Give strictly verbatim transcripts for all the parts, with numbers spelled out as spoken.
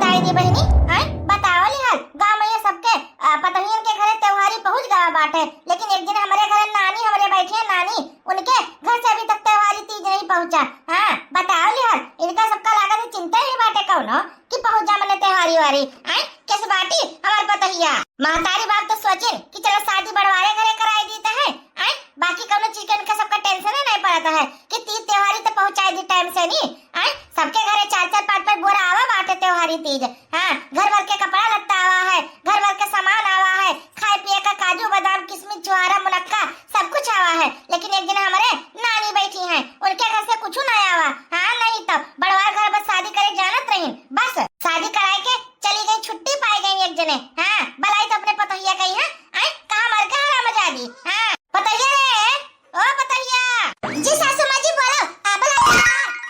ताई दी बहिनी, आय, बताओ लिहाल, गाँव में ये सबके, आ, पतोहियन के घरे त्योहारी पहुँच गवा बाटे, लेकिन एक दिन हमरे घरे नानी हमरे बैठी है, नानी, उनके घर से अभी तक त्योहारी तीज नहीं पहुँचा। हाँ, बताओ लिहाल, इनका सबका लागत है चिंता ही बाटे कौनो कि पहुँच जा मने त्योहारी वारी। आय, कैसे बाटी हमार पतोहिया? महतारी बाप तो सोचिन कि चलो शादी बड़वारे घरे कराई दीत है, आय, बाकी कौनो चीज के इनका सबका tension ही नहीं पड़त है कि तीज त्योहारी तो पहुँचाई दी time से नी। आय, सबके घरे चार चार पाँच पाँच बोरा आवा बाटे त्योहारी तीज। हाँ, घर भर के कपड़ा लत्ता आवा है, घर भर के सामान आवा है, खाए पिए का काजू, बादाम, किशमिश, छुहारा, मुनक्का, सब कुछ आवा है। लेकिन एक दिन हमरे नानी बैठी हैं, उनके घर से कुछ ना आवा। हाँ, नहीं तो बड़वार घर बस शादी करे जानत रही, बस शादी कराए के चली गई, छुट्टी पाए गई एक जने। हाँ, बलाई तो अपने पतोहिया कही है, आय, कहाँ मर के हराम जादी। हाँ, पतोहिया रे, ओ पतोहिया। जी सासू माँ जी बोलो, आ, बोलो, बोलो,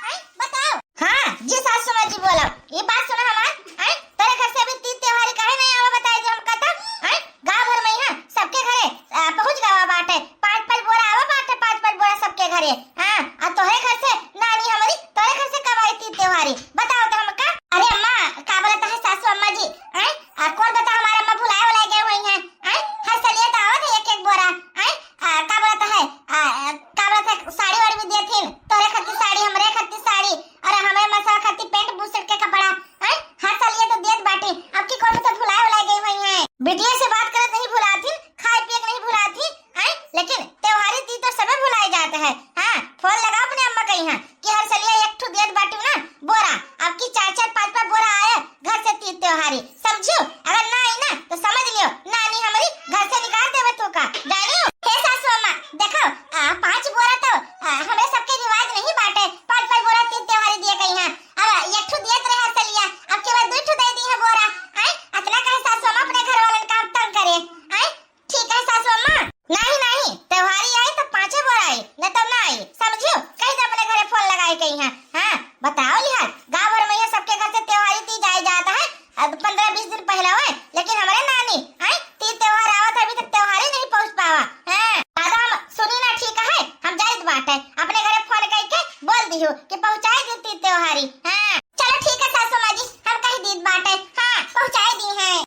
आय, बताओ। हाँ, जी सासू माँ जी बोलो, ये बात सुनो हमार, आय, तोरे घर से अभी तीज त्योहारी काहे नहीं आवा बताए जो हमका तो, आय, गाँव भर में यहाँ सबके घरे, आ, पहुँच गवा बाटे, पाँच पाँच बोरा आवा बाटे, पाँच पाँच बोरा सबके घरे। हाँ, आ तोहरे घर से नानी हमारी, तोहरे घर से कब आई तीज त्योहारी? बताओ तो हमका। अरे अम्मा, का बोलत है सासू अम्मा जी? आय, आ कौन बता हमार अम्मा भुलाए उलाए गए हुई हैं? आय, हर सलिया तो आवत है एक एक बोरा। आय, आ, का बोलत है? आ, का बोलत है? साड़ी वाड़ी भी दिए थी, तोहरे खातिर साड़ी, हमरे खातिर साड़ी, और हमरे मसवा खातिर pant बुशर्ट के कपड़ा। आय, हर सलिया तो दियत बाटी, अब की कौन तो भुलाए उलाए गई हुई हैं? बिटिया से बात करत नहीं भुलाती, खाए पिए के नहीं भुलाती, आय, लेकिन त्योहारी तीज तो सबे भुलाए जात है। हाँ, phone लगाओ अपने अम्मा कही हाँ कि हर सलिया एक ठो दियत बाटी ना बोरा, अब की चार चार पाँच पाँच बोरा आए घर से तीज त्योहारी, समझियो? अगर ना आई ना तो समझ लियो नानी हमारी घर से निकाल देवे तू का, जानियो? हे सासू अम्मा, देखो, आ, पाँच बोरा तो, आ, हमरे सबके रिवाज नहीं बाटे, पाँच पाँच बोरा तीज त्योहारी दिए कही हाँ। अब एक ठो दियत रहे हर सलिया, अब के बाद दू ठो दे दी है बोरा। आय, अतना कहे सासू अम्मा अपने घर वालन का तंग करे। आय, ठीक है सासू अम्मा। नहीं, नहीं, त्योहारी आई तो पाँचे बोरा आई, न तब ना आई, समझियो? कही तो अपने घरे phone लगाए कही हाँ। हाँ, बताओ लिहाल, गाँव भर में ये सबके घर से त्योहारी तीज आए जात है, अब पन्द्रह बीस दिन पहले हुए, लेकिन हमरे नानी, आय, तीज त्योहार आवत है, अभी तक त्योहारी नहीं पहुँच पावा। हाँ, दादा हम सुनी ना, ठीक है, हम जाइत बाटे, अपने घरे phone करके बोल दियो कि पहुँचाए दे तीज त्योहारी। हाँ, चलो ठीक है सासू माँ जी, हम कही दीत बाटे, हाँ, पहुँचाए दी हैं।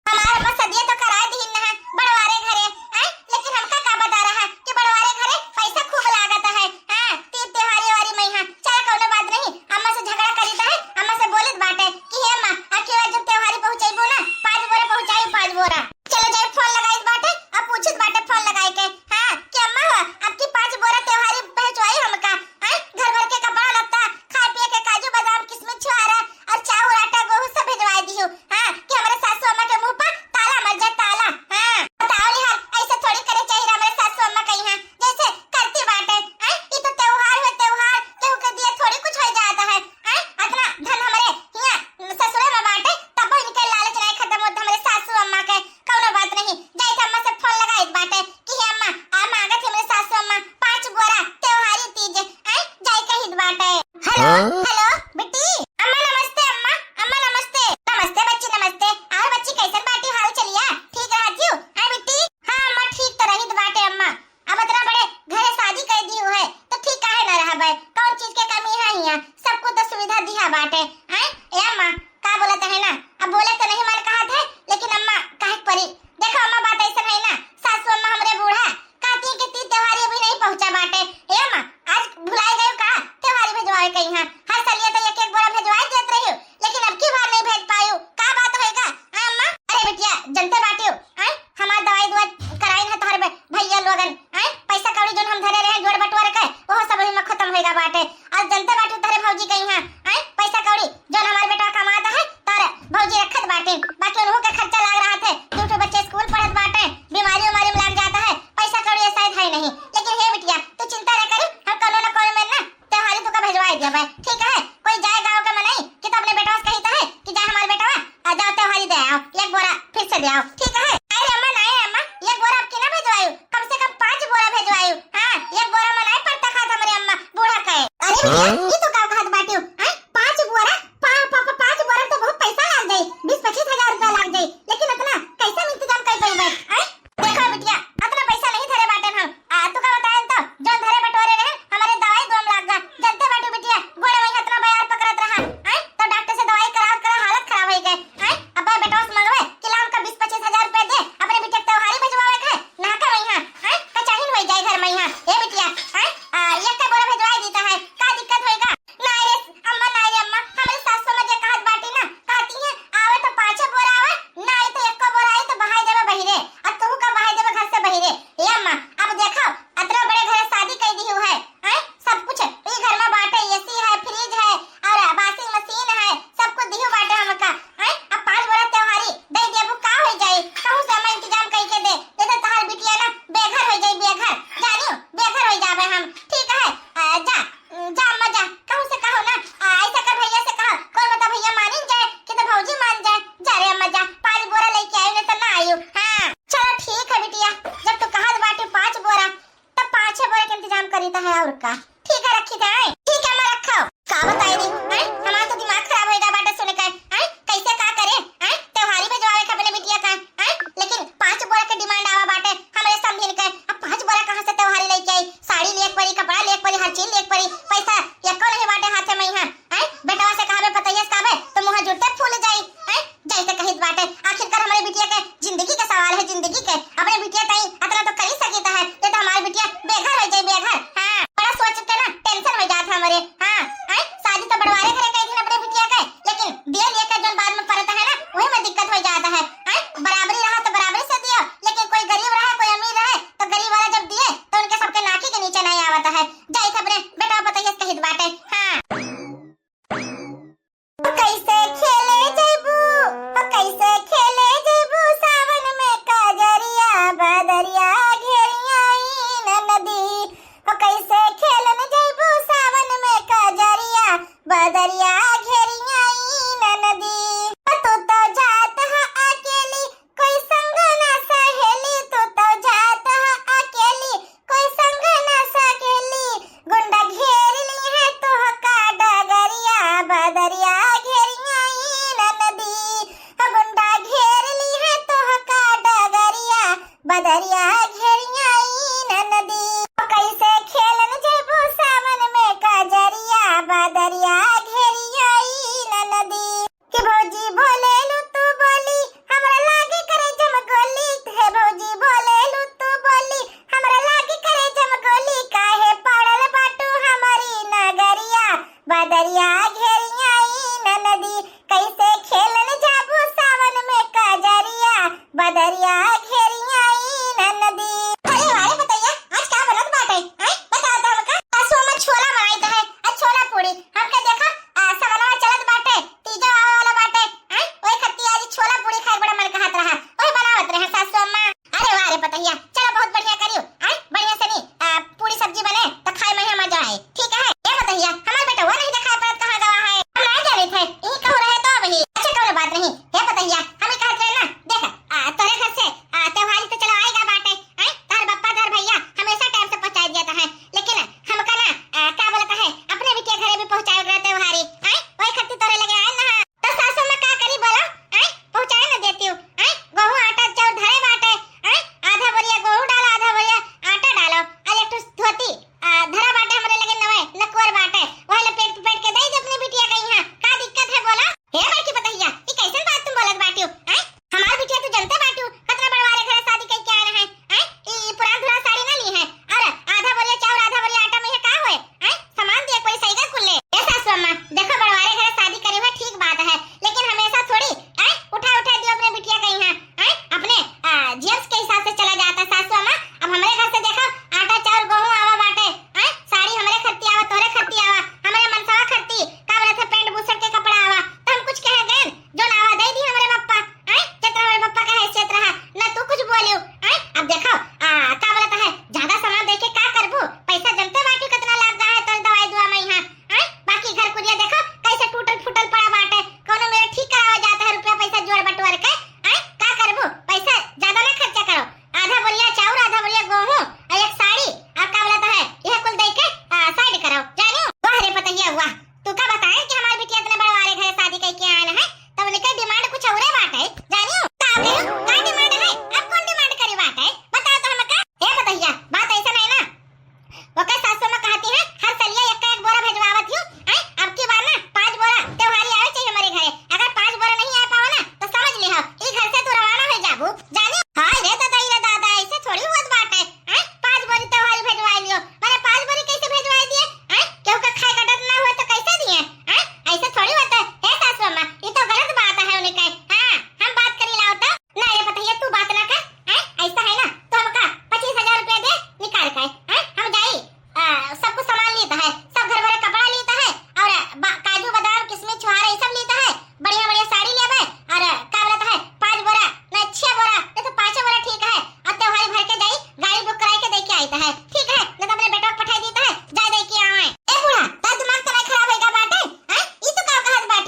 हमार अम्मा सदिया तो कराए दीन ना है बड़वारे घरे, आय, लेकिन हमका का बता रहा कि बड़वारे घरे पैसा खूब लागत है। हाँ, तीज त्योहारी वारी में हाँ, चल कौनो बात नहीं, अम्मा से झगड़ा करी तो है, अम्मा से बोलित बाटे कि हे अम्मा, अब की बार जब त्योहारी पहुँचैबू ना, पाँच बोरा पहुँचाई, पाँच बोरा। चलो जाए phone लगाइत बाटे, अब पूछित बाटे phone लगाए के, हाँ, कि अम्मा हो, अब की पाँच बोरा त्योहारी पहुँचवाई हमका, आय, घर भर के कपड़ा लत्ता, खाए पिए के काजू बादाम किशमिश छुआरा और चाउर आटा गेहूं सब भेजवाए दियो। हाँ, कि हमरे सासू अम्मा के मुंह पर ताला मर जाए, ताला। हाँ, बताओ लिहाल, ऐसे थोड़ी करे चाहिए हमरे सासू अम्मा कही हाँ, जैसे करती बाटे। आय, ई तो त्योहार है, त्योहार, केहू के दिए थोड़ी कुछ हो जाता है। आय, अतना धन हमरे हियां ससुरे में बाटे, तब इनके लालच नहीं खत्म होता हमरे सासू अम्मा के। कौनो बात नहीं, जाइत अम्मा से phone लगाइत बाटे कि हे अम्मा, आ मांगत हमरे सासू अम्मा पाँच बोरा त्योहारी तीज, आय, जाए कहित बाटे। Hello, हाँ? Hello, बिट्टी। अम्मा नमस्ते अम्मा, अम्मा नमस्ते। नमस्ते बच्ची नमस्ते। और बच्ची कैसन बाटी, हाल चलिया? ठीक रहत यू? आय बिट्टी? हाँ अम्मा ठीक तो रहित बाटे अम्मा। अब इतना बड़े घरे शादी कर दी है तो ठीक काहे ना रहबे? कौन चीज के कमी है यहाँ? सबको तो सुविधा दिया बाटे। आय ए अम्मा, का बोलत है ना? अब बोले तो नहीं मन कहत है, लेकिन अम्मा काहे के परी? देखो अम्मा, बात ऐसन है ना, सासू अम्मा हमरे बूढ़ा कहती है कि तीज त्योहारी अभी नहीं पहुंचा बाटे। ए अम्मा, आज भुलाए गए का त्योहारी भेजवावे कही हाँ? हर सलिया तो एक एक बोरा भेजवाए देत रही हो, लेकिन अब की बार नहीं भेज पायू, का बात होएगा? हाँ अम्मा? अरे बिटिया, जनते बाटियो, आय, हमार दवाई दुआ कराइन है तोहर बे-, भैया लोगन, आय, पैसा कौड़ी जोन हम धरे रहे जोड़ बटोर के, वो सब वही में खत्म होएगा बाटे। आज जनते बाटियो तोहरे भौजी कही हाँ, आय, पैसा कौड़ी जोन हमार बेटा कमाता है, तोहरे भौजी रखत बाटे, बाकी उन्हों के खर्चा लाग रहा थे, दू ठो बच्चे स्कूल पढ़त बाटे, बीमारी उमारी में लाग जाता है, पैसा कौड़ी शायद है नहीं। लेकिन हे बिटिया, तू चिंता न करी, हम कौनो न कौनो में ना त्योहारी तुका भेजवाए दिया भाई, ठीक है? कोई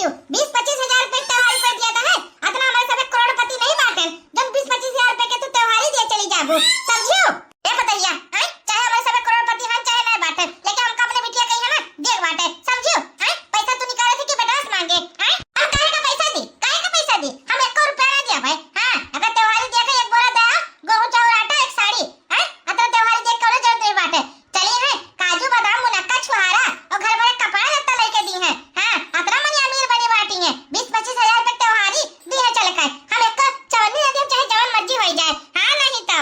बीस पच्चीस हजार रुपया के त्योहारी कर दिया था है, अतना हमरे सब करोड़पति नहीं बाटे, जब बीस पच्चीस हजार रुपया के तू त्योहारी दिए चली जाबू, समझियो? ए पतैया, आय, चाहे हमरे सब करोड़पति हन, चाहे नहीं बाटे, लेकिन हमका अपने बिटिया कहीं है ना, देख बाटे, समझियो? आय, पैसा तू निकाले थे कि बेटा से मांगे? आय, हम काहे का पैसा दी? काहे का पैसा दी? हम एको रुपया ना दिया भाई। हाँ, अगर त्योहारी दिया के एक बोरा दे, गेहूं, चाउर, आटा, एक साड़ी, आय, अतना त्योहारी दिए के कौनो जरूरत नहीं बाटे। चली है, काजू, बादाम, मुनक्का, छुहारा और घर भरे कपड़ा लत्ता लेके दी है। हाँ, अतना मनी अमीर बनी बाटी है, बीस पच्चीस हजार रुपया त्योहारी दी है चल कर। हम एक चवन्नी दे दी, चाहे जवन मर्जी हो जाए। हाँ, नहीं तो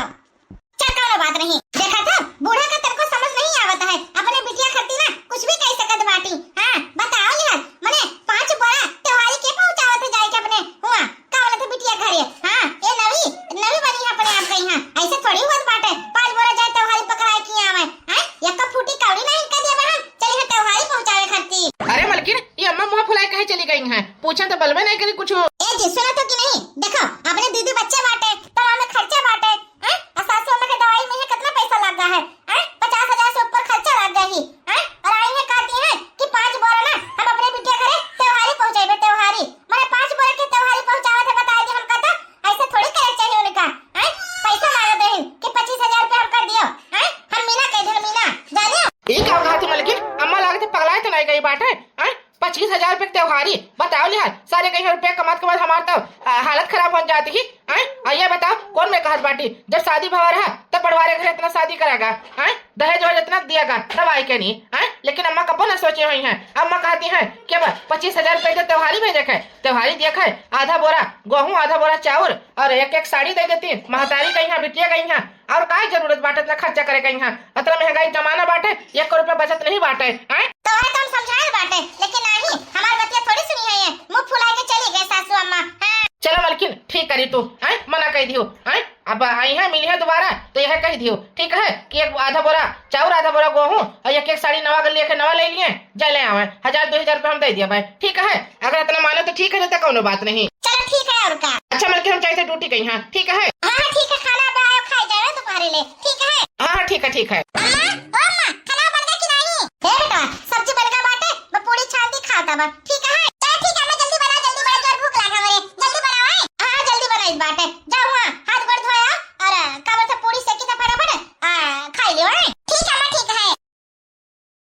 चल, कौनो बात नहीं। देखा था, बूढ़ा का तनको समझ नहीं आवत है, अपने बिटिया खातिर ना कुछ भी कह सकत बाटी। हाँ, बताओ यार, मने पाँच बोरा त्योहारी के पहुँचावत है जाए के अपने हुआ, का बोलत है बिटिया घरे? हाँ, ए नवी, नवी बनी है अपने आप कहीं, हाँ, ऐसे थोड़ी होत बाटे, पाँच बोरा जाए त्योहारी पकड़ाए के आवे, हाँ, एक फूटी कौड़ी नहीं इनका दिया बहन, चली है त्योहारी पहुँचावे खातिर। अरे मलकिन, ये अम्मा मुँह फुलाए कहे चली गई हैं? पूछा तो बलबे नहीं करी कुछ। ए जी, सुना तो कि नहीं? देखो, अपने दीदी बच्चे बाटे, तो हमें खर्चा बाटे, हैं? आ सासू अम्मा के दवाई में है कितना पैसा लग गया है, हैं? पचास हजार से ऊपर खर्चा लग गया ही, हैं? और आई है कहती हैं कि पाँच बोरा ना हम अपने बिटिया घरे त्योहारी पहुँचाइबे, त्योहारी। मने पाँच बोरा के त्योहारी पहुँचावत है, बता दी हमका तो, ऐसे थोड़ी करे चाहिए उनका, हैं? पैसा मांगत रही कि पच्चीस हजार रुपया हमका दियो, हैं? हम मीना कह दे, मीना, जानियो? ई का कहा थी मलकिन? अम्मा लागत है पगलाए तो नहीं गई बाटे, हैं? पच्चीस हजार रुपये के त्योहारी, बताओ लिहा, सारे कहीं रुपया कमात कमात हमार तो, आ, हालत खराब हो जाती ही, हैं? आ ये बताओ, कौन मैं कहत बाटी, जब शादी भवा रहा, तब बड़वारे घर इतना शादी करागा, हैं? दहेज वहेज इतना दियागा, तब आए के नहीं, हैं? लेकिन अम्मा कबो ना सोचे हुई हैं। अम्मा कहती हैं कि अब पच्चीस हजार रुपये के त्योहारी भेजे के, त्योहारी दिया है, आधा बोरा गेहूं, आधा बोरा चाउर और एक एक साड़ी दे देती, महतारी कहीं, बिटिया कहीं, और काय जरूरत बाटे इतना खर्चा करे के यहाँ? इतना महंगाई जमाना बाटे, एक रुपया बचत नहीं बाटे, हैं? तोहरे तो हम समझाए बाटे, लेकिन नहीं, हमार बतिया थोड़ी सुनी है ये। मुंह फुला के चली गए सासू अम्मा, हैं? चलो मलकिन, ठीक करी तू, हैं? मना कह दियो, हैं? अब आई है, मिली है दोबारा, तो यह कह दियो, ठीक है, कि एक आधा बोरा चाउर, आधा बोरा गेहूं और एक एक साड़ी नवा गली के नवा ले लिए, जय ले आवे, हजार दो हजार रुपया हम दे दिया भाई, ठीक है? अगर इतना मानो तो ठीक है, नहीं तो कौनो बात नहीं। चलो ठीक है, और का। अच्छा मलकिन, हम जाइथे ड्यूटी कहीं, हाँ, ठीक है? हाँ, हाँ, ठीक है, खाना बनाओ, खाए जाओ दोपहरे ले, ठीक है? हाँ, हाँ, ठीक है, ठीक है। अम्मा, ओ अम्मा, खाना बन गया कि नहीं? हे बेटा, सब्जी बन गया बाटे, मैं पूरी छान दी, खाता बा, ठीक है? चलो ठीक है, मैं जल्दी बना, जल्दी बना, जोर भूख लगा हमरे, जल्दी बनाओ, हैं? हाँ, हाँ, जल्दी बनाई बाटे, जाओ वहाँ, हाथ गोड़ धोया और, आ, का बोलते, पूरी सेकी था फटाफट, आ, खाई लियो, हैं? ठीक है अम्मा, ठीक है।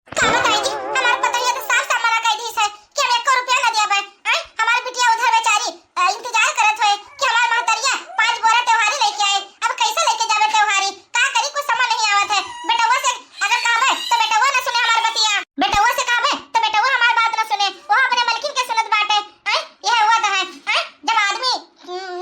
का बताई जी, हमार पतोहिया तो साफ साफ मना कर दी है कि हम एको रुपया ना दिया बा। आय, हमार बिटिया उधर बेचारी, अ, इंतजार करत होए कि हमार महतरिया पाँच बोरा त्योहारी लेके आए। अब कैसे लेके जावे त्योहारी? का करी, कुछ समझ नहीं आवत है। बेटवा से अगर कहबे तो बेटवा ना सुने हमार बतिया। बेटवा से कहबे तो बेटवा हमार बात ना सुने। वो अपने मलकिन के सुनत बाटे। आय, यह हुआ तो है। आय, जब आदमी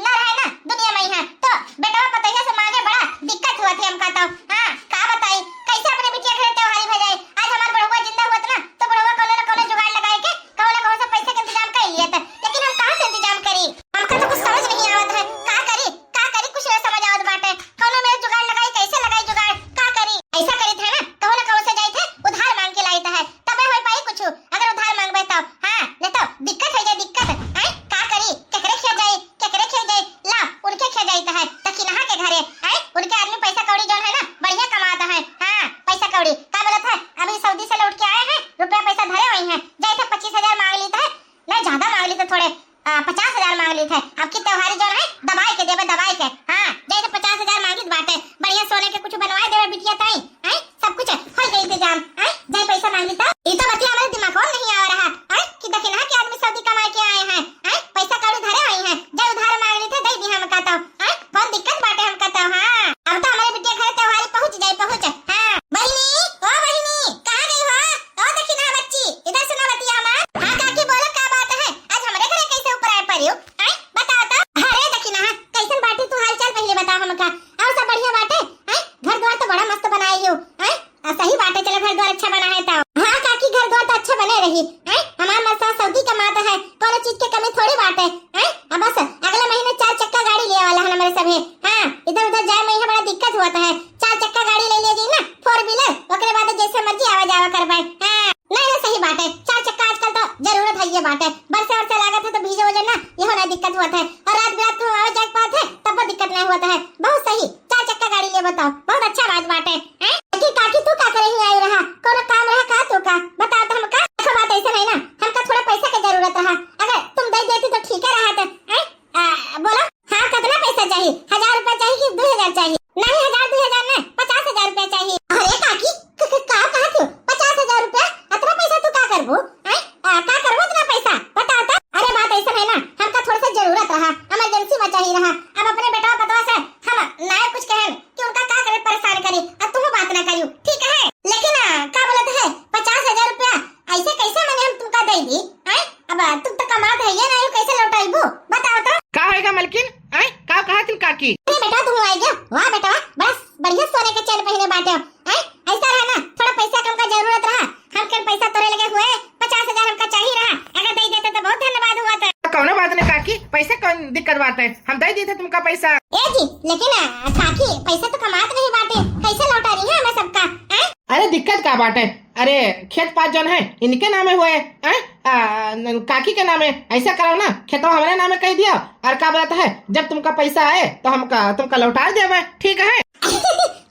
ना रहे ना दुनिया में यहाँ, तो बेटवा पतोहिया से मांगे बड़ा दिक्कत हुआ थी हमका तो। हाँ, का बताई, कैसे अपने बिटिया घरे त्योहारी भेजाई? आज हमार बुढ़वा जिंदा हुआ ना, तो बुढ़वा कौनो ना कौनो जुगाड़ लगाए के, कौनो ना कौनो से पैसे के इंतजाम कर लिए था, लेकिन हम कहाँ से इंतजाम करी? हमका तो कुछ समझ नहीं आवत है, का करी, का करी, कुछ ना समझ आवत बाटे, कौनो मेरे जुगाड़ लगाई, कैसे लगाई जुगाड़, का करी? ऐसा करी थे ना, कौनो ना कौनो से जाई थे, उधार मांग के लाई थे, तबे हो पाई कुछ, अगर उधार मांगबे तब। हाँ, नहीं तो दिक्कत है जे दिक्कत। हैं? का करी? केकरे खेत जाई? केकरे खेत जाई? ला, उनके खेत जाई तो है, दखिनहा के घरे। हैं? उनके आदमी पैसा कौड़ी जौन है ना, बढ़िया कमात है। हाँ, पैसा कौड़ी। का बोलत है? अभी सऊदी से लौट के आए हैं, रुपया पैसा धरे हुए हैं। जाई थे पच्चीस हजार मांग ली तो है, नहीं ज्यादा मांग ली तो थोड़े, आ, पचास हजार मांग ली थे। अब की त्योहारी जौन है, दबाई के देबे, दबाई के। हाँ, जाई थे पचास हजार मांगित बाटे, बढ़िया सोने के कुछ बनवाए देबे बिटिया ताई। हैं? सब कुछ हो गई इंतजाम, आय, जाए पैसा मांगी तो। ई तो बतिया हमारे दिमाग में नहीं आ रहा, आय, कि दखिनहा के आदमी सऊदी कमाए के आए हैं, आय, पैसा कौड़ी धरे हुए हैं, जाए उधार मांग ली थे, दे दी हमका तो, आय, बहुत दिक्कत बाटे हमका तो, हाँ। अब तो हमारे बिटिया घरे त्योहारी पहुँच जाए, पहुँच, हाँ। बहिनी, ओ बहिनी, कहाँ गई हो? ओ दखिनहा बच्ची, इधर सुना बतिया हमार। हाँ काकी, बोलो का बात है, आज हमारे घरे कैसे ऊपर आए पड़ी हो, आय, बताओ तो। अरे दखिनहा, कैसन बाटी तू, हाल चाल पहले बताओ हमका। और सब बढ़िया बाटे, आय, घर द्वार तो बड़ा मस्त बनाई हो, आय, आ, सही बात है, चलो घर द्वार अच्छा बना है तो। हाँ काकी, घर द्वार तो अच्छा बने रही। हैं? हमार मरसा सऊदी कमात है, कोनो चीज के कमी थोड़ी बाटे। हैं? अब बस अगले महीने चार चक्का गाड़ी लेवे वाला है हमारे सभे। हाँ, इधर उधर जाए में यहाँ बड़ा दिक्कत हुआ है। चार चक्का गाड़ी ले लिया जाए ना, four wheeler, ओकरे बाद जैसे मर्जी आवा जावा करबे। हाँ, नहीं, नहीं, सही बात है, चार चक्का आजकल तो जरूरत है ये बात है। बरसे बरसे लागत है तो भीजे वजन ना, यहो नहीं दिक्कत हुआ है। और रात बिरात को आवे जाए के बात है, तब वो दिक्कत नहीं हुआ है। बहुत सही, चार चक्का गाड़ी ले बताओ, बहुत अच्छा बात बाटे। हैं? लेकिन काकी, तू का करे ही आई रहा? कोनो काम रहा का तू का? बताओ तो हमका। देखो, बात ऐसे नहीं ना, हमका थोड़ा पैसा के जरूरत रहा। अगर तुम दे देती तो ठीक है रहत, हैं? आ, बोलो, हाँ, कितना पैसा चाहिए? हजार रुपया चाहिए कि दो हजार चाहिए? नहीं, हजार दो हजार ना, पचास हजार रुपया चाहिए। अरे काकी, क-, क-, का कहत हो? पचास हजार रुपया? अतना पैसा तू का करबो? हैं? आ, का करबो अतना पैसा? बताओ तो। अरे बात ऐसा है ना, हमका थोड़ा सा जरूरत रहा, emergency में चाहिए रहा। अब अपने बेटवा पतवा से हम ना कुछ कहें कि उनका का करे, परेशान करी, अब तुम बात ना करियो, ठीक है? लेकिन, आ, का बोलत है, पचास हजार रुपया ऐसे कैसे मने हम तुमका दे दी, हैं? अब तुम तो कमात है ये नहीं, कैसे लौटाइबू? बताओ तो। का होएगा मलकिन? हैं? का कहा थी काकी? अरे बेटा, तुम आए गया? वाह बेटा, वाह, बड़ा बढ़िया सोने के चेन पहने बाटे हो, हैं? ऐसा रहा ना, थोड़ा पैसा कम का जरूरत रहा, हम कल पैसा तोरे लगे हुए, पचास हजार हमका चाहिए रहा, अगर दे देते तो बहुत धन्यवाद हुआ था। तो कौनो बात नहीं काकी, पैसे कौन दिक्कत बात है, हम दे देते तुमका पैसा। ए जी, लेकिन, आ, काकी, पैसा तो कमात नहीं बाटे, कैसे लौटा रही है हमें सबका, हैं? अरे दिक्कत का बाटे? अरे खेत पात जौन है इनके नामे हुए, हैं? आ, न-, काकी के नामे। ऐसा करो ना, खेतवा हमारे नामे कह दिया और का बोलत है, जब तुमका पैसा आए तो हमका तुमका लौटा देवे, ठीक है?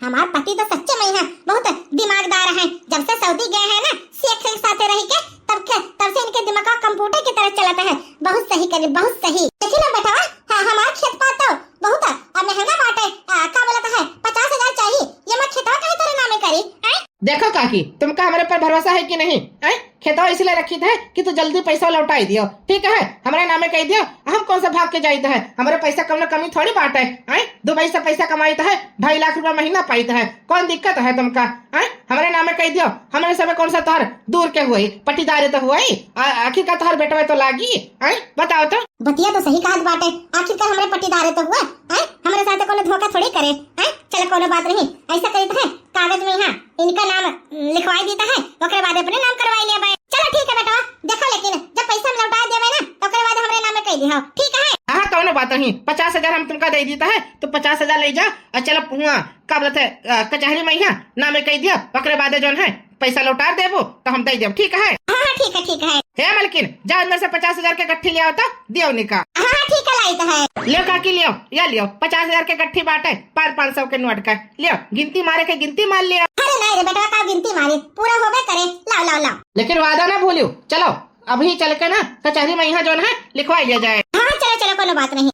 हमार पति तो सच्चे में है, बहुत दिमागदार है। जब से सऊदी गए हैं ना, शेख के साथे रह के, तब के, तब से इनके दिमाग का कंप्यूटर की तरह चलता है। बहुत सही करे, बहुत सही। देखी ना बेटवा, हाँ, हमार खेत पात तो बहुत, आ, महंगा बाटे, आ, का बोलत है, पचास हजार चाहिए, ये मैं खेतवा काहे तोरे नामे करी, हैं? देखो काकी, तुमका हमरे पर भरोसा है कि नहीं, हैं? खेतवा इसलिए रखी थे कि तू जल्दी पैसा लौटाई दियो, ठीक है? हमरे नामे कह दियो, हम कौन सा भाग के जाइत है, हमरे पैसा कौनो कमी थोड़ी बाटे, हैं? दुबई से पैसा कमाइत है, ढाई लाख रुपया महीना पाइत है, कौन दिक्कत है तुमका, हैं? हमरे नामे कह दियो, हमरे सबे कौन सा तोहर दूर के हुई, पट्टीदारे तो हुई, आ-, आखिर का तोहर बेटवा तो लागी, हैं? बताओ तो। बतिया तो सही कहत बाटे, आखिर का हमरे पट्टीदारे तो हुए, हैं? हमरे साथ कोनो धोखा थोड़ी करे, हैं? चलो कोनो बात नहीं, ऐसा करित है, कागज में यहाँ इनका नाम लिखवाई देता है, ओकरे बाद अपने नाम करवाई लिया भाई। चलो ठीक है बेटवा, देखो लेकिन जब पैसा हम लौटा देवे ना, तो ओकरे बाद हमरे नाम में कह दिया, ठीक है? हाँ, कौनो बात नहीं, पचास हजार हम तुमका दे देता है, तो पचास हजार ले जा और चलो हुआ, का बोलत है, अ, कचहरी में यहाँ नाम कह दिया, ओकरे बाद जौन है पैसा लौटा देबो तो हम दे देब, ठीक है? हाँ, हाँ, ठीक है, ठीक है। हे मलकिन, जा अंदर से पचास हजार के गट्ठी ले आओ तो दियो निका। हाँ, हाँ, ठीक है, लाई तो है। लियो काकी, लियो, या लियो, पचास हजार के गट्ठी बाटे, पर पाँच सौ के नोट का, लियो, गिनती मारे के गिनती मार लियो। अरे नहीं रे बेटवा, का गिनती मारी, पूरा होबे करे, लाओ, लाओ, लाओ। लेकिन वादा ना भूलियो, चलो अभी चल के ना कचहरी में यहाँ जौन है लिखवा लिया जाए। हाँ, हाँ, चलो, चलो, कोनो बात नहीं।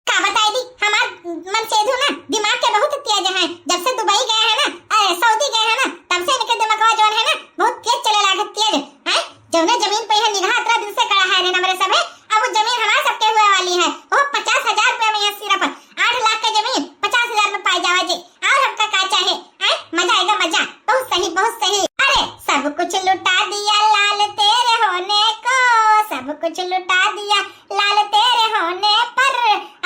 का बताई दी, हमार मनसेधु ना दिमाग के बहुत तेज है। जब से दुबई गए हैं ना, अरे, सऊदी गए हैं ना, तब से इनके दिमागवा जौन है ना, बहुत तेज चले लागे, तेज। हैं? जौने जमीन पे यह निगाह अतरा दिन से गड़ा है ना हमरे सब है, अब वो जमीन हमार सबके हुए वाली है। वो पचास हजार रुपया में यह सिर्फ आठ लाख के जमीन पचास हजार में पाई जावा जी। और हमका का चाहे? हैं? मजा आएगा, मजा। बहुत सही, बहुत सही। अरे, सब कुछ लुटा दिया लाल तेरे होने को, सब कुछ लुटा दिया लाल तेरे होने पर,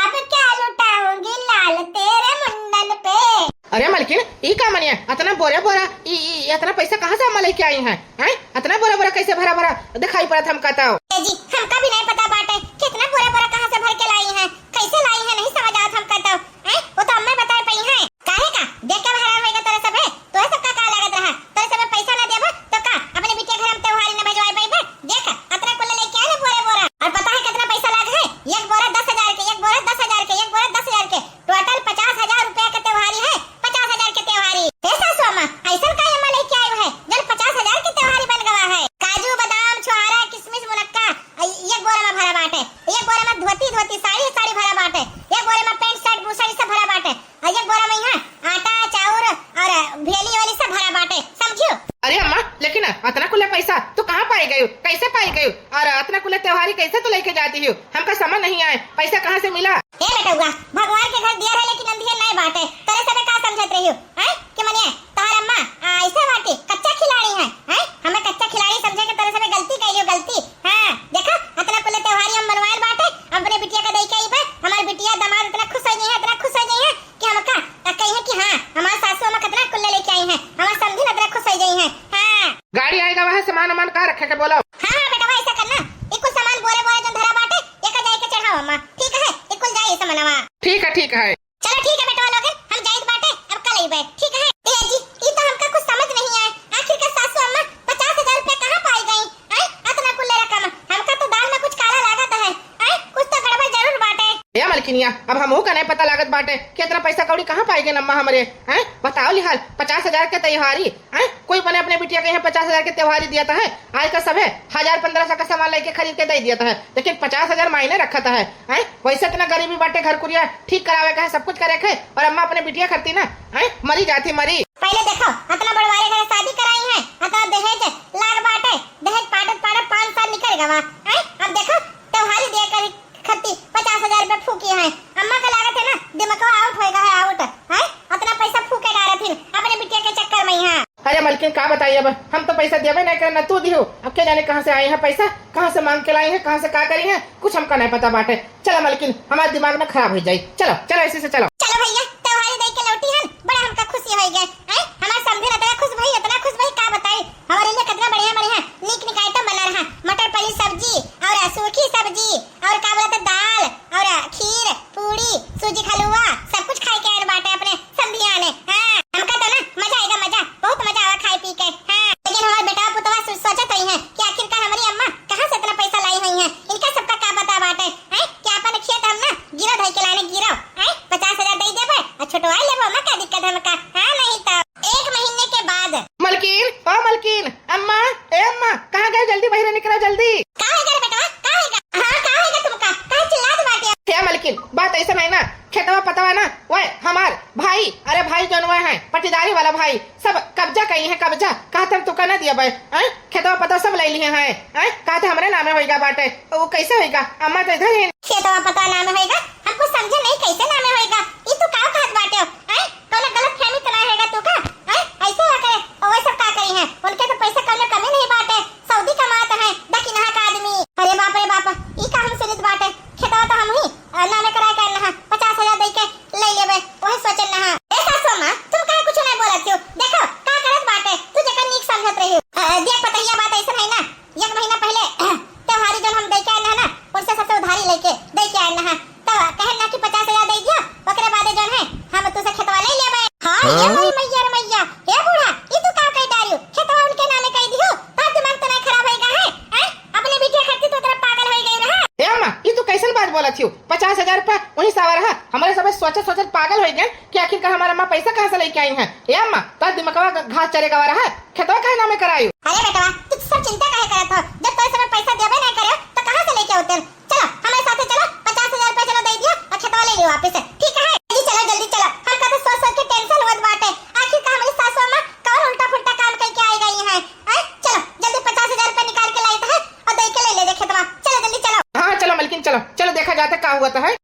अब क्या लुटाऊंगी लाल तेरे मुंडन पे। अरे मलकिन, ई का मनिया, अतना बोरा बोरा, ई, ई, अतना पैसा कहाँ से अम्मा लेके आई हैं? हैं? अतना बोरा बोरा कैसे भरा भरा दिखाई पड़त हमका तो? ए जी, हमका भी नहीं पता बाटे, कितना बोरा बोरा कहाँ से भर के लाई हैं, कैसे लाई हैं, नहीं समझ आवत हमका तो। हैं? वो तो अम्मा बताए पई हैं। काहे का? देख के भरा होएगा तोरे सबे, तोरे सबका का लागत रहा? तोरे सबे पैसा ना देबो तो का अपने बिटिया घर हम त्योहारी ना भेजवाए पाइबे? देख, अतना कुल लेके आए बोरा बोरा। और पता है कितना पैसा लाग है? एक बोरा दस हजार के, एक बोरा दस हजार के, एक बोरा दस हजार के। टोटल पचास हजार रुपया के त्योहारी है, पचास हजार के त्योहारी। हे सासू अम्मा, ऐसन का अम्मा लेके आयो है, जन पचास हजार के त्योहारी बन गवा है? काजू, बादाम, छोहारा, किशमिश, मुनक्का, आ, एक बोरा में भरा बाटे, एक बोरा में धोती, धोती, साड़ी, साड़ी भरा बाटे, एक बोरा में पैंट, शर्ट, बुशर्ट, ई सब भरा बाटे, आ, एक बोरा में यहाँ आटा, चाउर और भेली वेली सब भरा बाटे, समझियो? अरे अम्मा, लेकिन अतना कुल पैसा तू कहाँ पाई गयू, कैसे पाई गयू, और अतना कुल त्योहारी कैसे तू लेके जाती हो, हमका समझ नहीं आए, पैसा कहाँ से मिला? ए बेटउआ, भगवान के घर दिया रहे लेकिन अंधिया नहीं बाटे, तोरे सबे का समझत रही हो, हैं? कि मने तोहर अम्मा, आ, ऐसे बाटी, कच्चा खिलाड़ी है, हैं? हमें कच्चा खिलाड़ी समझे के तोरे सबे गलती कइलियो, गलती। हाँ, देखा, अतना कुल त्योहारी हम मनवाइल बाटे, अपने बिटिया का दई के आई बे, हमार बिटिया दामाद इतना खुश हो जाई है, इतना खुश हो जाई है कि हमका, आ, कही है कि हाँ, हमार सासू अम्मा कितना कुल लेके आई हैं, हमार समधिन इतना खुश हो जाई हैं। हाँ। गाड़ी आएगा वहाँ, सामान वामान कहाँ रखे के बोलो? हाँ, हाँ, बेटा, वैसा करना, ये कुल सामान बोरे बोरे जो धरा बाटे, एका जाए के चढ़ाओ अम्मा, ठीक है? ये कुल जाए सामानवा। ठीक है, ठीक है। चलो ठीक है बेटवा लोगन, हम जाइत बाटे, अब कल अइबे, ठीक है? ए जी, ई तो हमका कुछ समझ नहीं आए, आखिर का सासू अम्मा पचास हजार रुपया कहाँ पाई गई? आए, अतना कुल्ले रकम, हमका तो दाल में कुछ काला लागत है, आए, कुछ तो गड़बड़ जरूर बाटे। ए मलकिनिया, अब हमहू का नहीं पता लागत बाटे कि इतना पैसा कौड़ी कहाँ पाई गई अम्मा हमरे, हैं? बताओ लिहाल, पचास हजार के त्योहारी, हैं? कोई अपने, अपने बिटिया के यहाँ पचास हजार के त्योहारी दियत है, आजकल सभे हजार पन्द्रह सौ का सामान लेके खरीद के दे दियत है, लेकिन पचास हजार मायने रखत है। हैं? वैसे इतना गरीबी बाटे, घर कुरिया ठीक करावे का है, सब कुछ करे के है, और अम्मा अपने बिटिया खरती ना, हैं? मरी जाती, मरी। पहले देखो, इतना बड़वारे घर शादी कराई है, इतना दहेज लाग बाटे, दहेज पाटत पाटत पाँच साल निकल गवा, हैं? अब देखो, त्योहारी दे कर खत्ती पचास हजार रुपया फूकी है। अम्मा का लागत है ना, दिमाग आउट होएगा है, आउट। हैं? इतना पैसा फूके डालत हिन अपने बिटिया के चक्कर में यहाँ। अरे मलकिन, का बताई अब, हम तो पैसा देवे नहीं करना, तू दिहो। अब क्या जाने कहाँ से आई है पैसा, कहाँ से मांग के लाई है, कहाँ से का करी है, कुछ हमका नहीं पता बाटे। चलो मलकिन, हमार दिमाग ना खराब हो जाई। चलो, चलो, ऐसे से चलो। चलो भैया, त्योहारी दे के लौटी हन, बड़ा हमका खुशी होई गए। हैं? हमार समधी इतना खुश भई, इतना खुश भई, का बताई। हमारे लिए कितना बढ़िया बढ़िया नीक नीक आइटम बना रहा, मटर पनीर सब्जी और सूखी सब्जी और का बोलत है, दाल और खीर, पूड़ी, सूजी का हलवा, सब कुछ खाए के आयल बाटे अपने समधिया ने। हाँ, हमका तो ना मजा आएगा, मजा, बहुत मजा आवा खाए पी के। हाँ, लेकिन हमार बेटा पुतवा सो-, सोचत होई हैं कि आखिरकार हमारी अम्मा कहाँ से इतना पैसा लाई हुई हैं, इनका सबका का पता बाटे, हैं, कि अपन खेत हम ना गिरो धई के लाने गिरो, हैं, पचास हजार दे देबे और छुटवा लेबो, अम्मा का दिक्कत है हमका, हाँ, नहीं तो। एक महीने के बाद। मलकिन, ओ मलकिन, अम्मा, ए अम्मा, कहाँ गए? जल्दी बहिरे निकलो, जल्दी। का होइगा रे बेटवा? का होइगा? हाँ, का होइगा तुमका? काहे चिल्लात बाटे? हे मलकिन, बात ऐसा नहीं ना, खेतवा पतवा ना, वह हमार भाई, अरे भाई जौन वह है, पटीदारी वाला भाई, सब कब्जा कई है, कब्जा। कहत हम तुका ना दिया बे, हैं? खेतवा पतवा सब ले लिए हैं, हैं? कहत हमरे नामे होइगा बाटे, वो कैसे होइगा? अम्मा तो इधर ही। खेतवा पतवा नामे होइगा? हम कुछ समझे नहीं, कैसे नामे होइगा? ई तू का कहत बाटे हो, हैं? कौनो गलतफहमी तो ना होइगा तू का? हैं? ऐसे हुआ करे, और वह सब का करी हैं? उनके तो पैसा कौनो कमी नहीं बाटे, सऊदी कमात हैं, दकिनहा का आदमी। अरे बाप रे बाप, ई का हम सुनित बाटे? खेतवा तो हम ही, अ, नामे कराए के ना, पचास हजार दे के ले लेबे, वही सोचन ना। ए सासू अम्मा, तुम काहे कुछ नहीं बोलत हो? देखो, का करत बाटे, तू जेकर नीक समझत रही। अ, देख पतहिया, बात ऐसा है ना, एक महीना पहले त्योहारी जौन हम दे के आए ना, उनसे सबसे उधारी लेके दे के आए ना, तो कहे ना कि पचास हजार दे दियो, ओकरे बादे जौन है हम तुसे खेतवा ले लेबे। हाँ, ये हाँ? मोरी मैया रे मैया, हे बूढ़ा, ई तू का कह डारियो? खेतवा उनके नामे कह दियो, तार दिमाग तो नहीं खराब होइगा है, हैं? अपने बिटिया खातिर तो तेरा पागल हो गई रहा। ए अम्मा, ई तू कैसन बात बोलत हियो? पचास हजार रुपया वही सावर है, हमारे सब सोचत सोचत पागल हो गए कि आखिरकार हमार अम्मा पैसा कहाँ से लेके आई हैं। ए अम्मा, तार दिमागवा घास चरेगा रहा है, खेतवा काहे नामे करायो? अरे बेटवा, तू सब चिंता काहे करत हो? जब तोरे समय पैसा देबे नहीं करे, तो कहाँ से लेके होते? चलो, हमारे साथे चलो, पचास हजार रुपया चलो दे दियो और खेतवा ले लियो वापस से, ठीक है? जल्दी चलो, जल्दी चलो, हमका तो सोच सोच के tension होत बाटे, आखिर का हमारी सासू अम्मा कौन उल्टा फुल्टा काम करके आई गई हैं, हैं? चलो, जल्दी पचास हजार रुपया निकाल के लाइत है और दे के ले ले दे खेतवा, चलो जल्दी चलो। हाँ, हाँ, चलो मलकिन, चलो, चलो देखा जाता का हुआ तो है।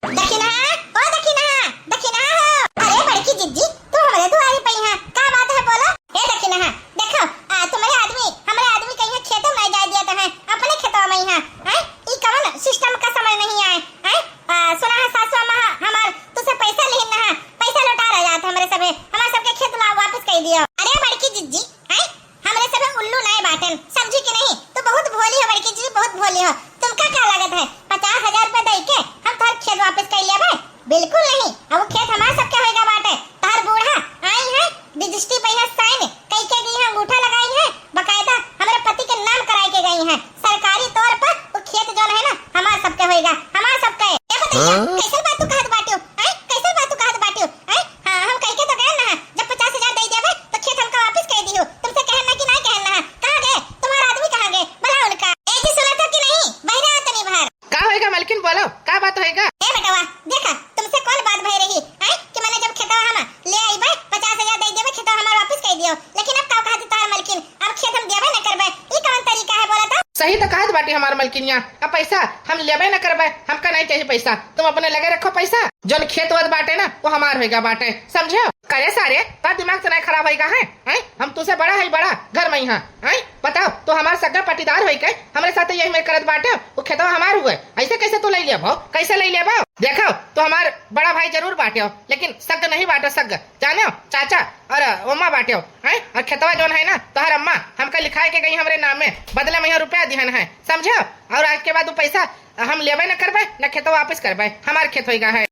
दखिनहा, ओ दखिनहा, दखिनहा हो। अरे बड़की जिज्जी, तू हमरे दुआरी पे यहाँ, का बात है बोलो? ए दखिनहा, देखो, आ, तुम्हारे आदमी, हमारे आदमी कहीं खेतों में जाए दिया तो है, अपने खेतों में यहाँ, हैं? ई कवन system का समझ नहीं आए, हैं? आ, सुना है सासू अम्मा हमार तुझसे पैसा लेन ना, पैसा लौटा रह जात हमारे सभे, हमारे सबके खेत ला वापस कर दियो। अरे बड़की जिज्जी, हैं? हमरे सभे उल्लू नाय बाटन, समझी कि नहीं? तू बहुत भोली हो बड़की जिज्जी, बहुत भोली हो। तुमका का लागत है, पचास हजार रुपया दे के हम तोहर खेत वापस कर लेबे? बिल्कुल नहीं। अब वो खेत हमार सबके होएगा बाटे। तोहर बूढ़ा आई है, रजिस्ट्री पे यहाँ sign कई के गई है, अंगूठा लगाई है, बाकायदा हमारे पति के नाम कराई के गई है। सरकारी तौर पर वो खेत जौन है ना, हमार सबके होएगा, हमार सबके। ए बतैया, हाँ? कैसन बात तू कहत बाटियो? हैं? कैसन बात तू कहत बाटियो? हैं? हाँ, हम कह के तो गए ना, जब पचास हजार दे देबे, तो खेत हमका वापस कर दियो। तुमसे कहन ना कि नहीं कहन ना? कहाँ गए? तुम्हारा आदमी कहाँ गए? बुलाओ उनका। ए जी, सुना तो कि नहीं? बहिरा तनी बाहर। का होएगा मलकिन, बोलो, का बात होएगा? ए बेटवा, देखा, तुमसे कौन बात भय रही, हैं? कि मैंने जब खेतवा हम ले आईबे, पचास हजार दे देबे, खेतवा हमार वापस कर दियो। लेकिन अब का कहती तोहर मलकिन, अब खेत हम देबे न करबे, ई कौन तरीका है, बोला तो? सही तो कहत बाटी हमार मलकिनिया, अब पैसा हम लेबे न करबे, हमका नहीं चाहिए पैसा, तुम अपने लगे रखो पैसा। जौन खेत वत बाटे ना, वो हमार होइगा बाटे, समझे? करे सारे, तार दिमाग तो नहीं खराब होइगा है, हैं? हम तुसे बड़ा है, बड़ा घर में यहाँ, हैं? बताओ, तो हमार सगा पटीदार होई के हमरे साथे यही में करत बाटे, वो खेतवा हमार हुए, ऐसे कैसे तू ले लेबो? कैसे ले लेबो? देखो, तो हमार बड़ा भाई जरूर बाटे हो, लेकिन सग नहीं बाटे, सग, जाने हो, चाचा और ओमा बाटे हो, हैं? और खेतवा जौन है ना, तोहर अम्मा हमका लिखाए के गई हमरे नाम में, बदले में यहाँ रुपया दिहन है, समझे हो? और आज के बाद वो पैसा हम लेबे न करबे, न खेतवा वापस करबे, हमार खेत होइगा है।